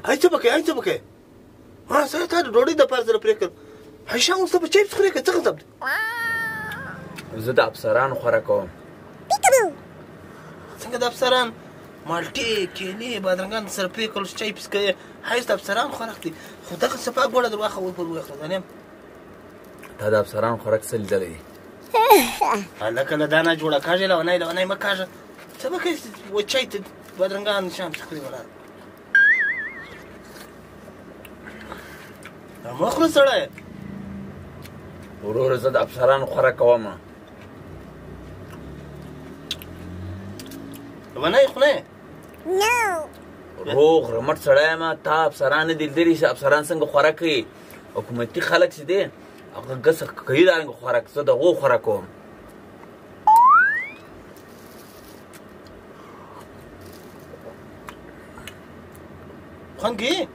هاي څه به کوې، هاي څه به کوې؟ ها سړی تا د ډوډۍ دپاره سره پرې کړ. هاي اوس ته په چای پسې خورې که څه غضب دی؟ زه د افسرانو خوراک کوم. څنګه د افسران؟ مالټې، کیلې، بادرنګان سره پرې کړل، چای پسې کوې. هاي د افسران خوراک دی، خو دغه صفا ګوړه در واخله ور پورې وخوره ځانیم. تا د افسرانو خوراک څه لیدلی دی؟ هلکه له دا نه جوړه کاږې، لونی لونی مه کاږه. څه به کوې و چای ته بادرنګان شام پسې خورې ولاړ. دا مه خوره سړی. وروره زه د افسرانو خوراک کوم. لونی خو نه یې؟ روغ رمټ سړی یم، تا افسران نه دي لیدلي چې افسران څنګه خوراک کوي. حکومتي خلک چې دي هغه ګس کوي دا رنګه خوراک، زه د هغو خوراک کوم. خوند کوي؟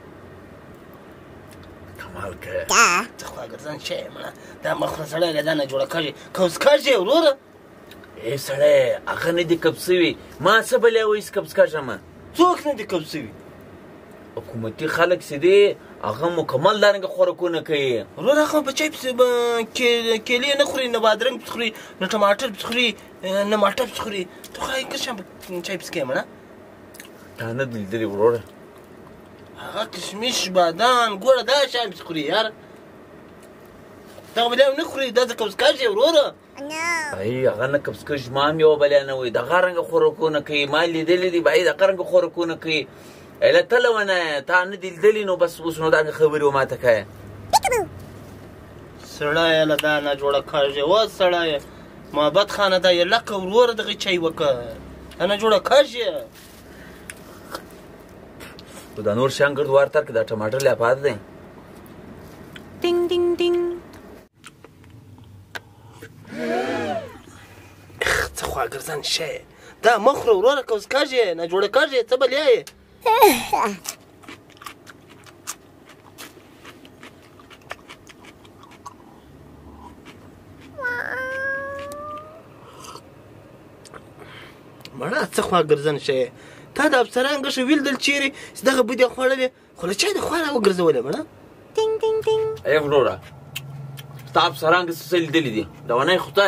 کمال کوې. څه خواګرځان شی یې مړه، دا مه خوره سړی، له دا نه جوړه کږې کوز کږې وروره. ای سړی هغه نه دي کب سوي، ما څه بلې وایي چې کبز کږم؟ څوک نه دي کب سوي؟ حکومتي خلک چې دي هغه مکمل دا رنګه خوراکونه کوي. وروره هغه په چای پسې کیلې نه خوري، نه بادرنګ پسې خوري، نه ټماټر پسې خوري، نه مالټه پسې خوري. ته خو هغه شان په چای پسې کوې مړه. تا نه دي لیدلي وروره؟ هغه کشمش، بادام، ګوړه دا شیان پسې خوري یاره. دغه بلیا نه خوري، دا څه کبز کږې وروره. ای هغه نه کبز کږ، ما هم یوه بلیا نه وایي. دغه رنګه خوراکونه کوي، ما لیدلي دي بای دغه رنګه خوراکونه کوي. ایله ته لونه تا نه دي لیدلي نو بس اوس نو دا خبرې وماته کوې. سړیه له دا نه جوړه کږې وه سړیه. محبت خانه دا یې لکه وروره دغه چای وکړه، دا نه جوړه کږې. خو دا نور شیان ګرد وار تر که دا ټماټر لا پاتې دی. ټینګ ټینګ ټینګ. څه خواګرځان شی دا مه خوره وروره، کوز کږې نه جوړه کږې، څه بلیا یې؟ مړه څه خواګرځان شی. تا د افسران ګښه ولیدل چېرې چې دغه بدې خوړلې، خو له چای د خوا راوګرځولې مړه. ټینګ ټینګ ټینګ. ای وروره ستا افسران ګښه څه لیدلي دي؟ دونی خو ته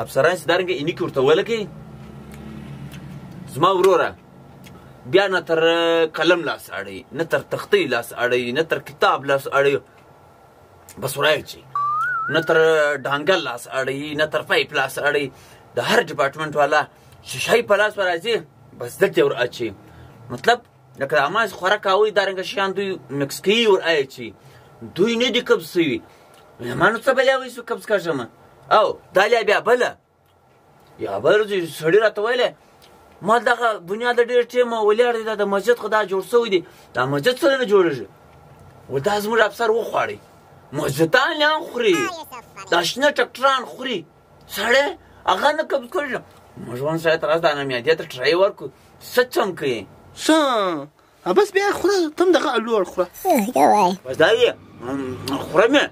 افسران چې دا رنګه عینکې ورته ولګوي زما وروره، بیا نه تر قلم لاس اړوي، نه تر تختۍ لاس اړوي، نه تر کتاب لاس اړوي، بس ورایه چې نه تر ډانګل لاس اړوي، نه تر پایپ لاس اړوي. د هر ډپارټمنټ والا چې شی په لاس ورځي بس دلته ور اچي. مطلب لکه د اماز خوراک کوي دا رنګه شیان دوی مکس کوي ور اچي. دوی نه دي قبض سوي. ما نو څه بلیا وایي چې قبض کږم؟ او دا لیا بیا بله یا بله ورځ سړي راته ویلې ما دغه بنیاد ډېر ټیمه ولاړ دی، دا د مسجد خو دا جوړ سوی دی، دا مسجد څه نه جوړېږي؟ و دا زموږ افسر وخواړي، مسجدان یې هم خوري، دا شنه ټکټران خوري. سړی هغه نه قبض کړي. موږ ون سړی ته راځه دا نمیادې ته ټرای ورکړو، څه چم کوي؟ څه بس بیا خوره، ته هم دغه الوړ خوره. بس دا دی خوره مې.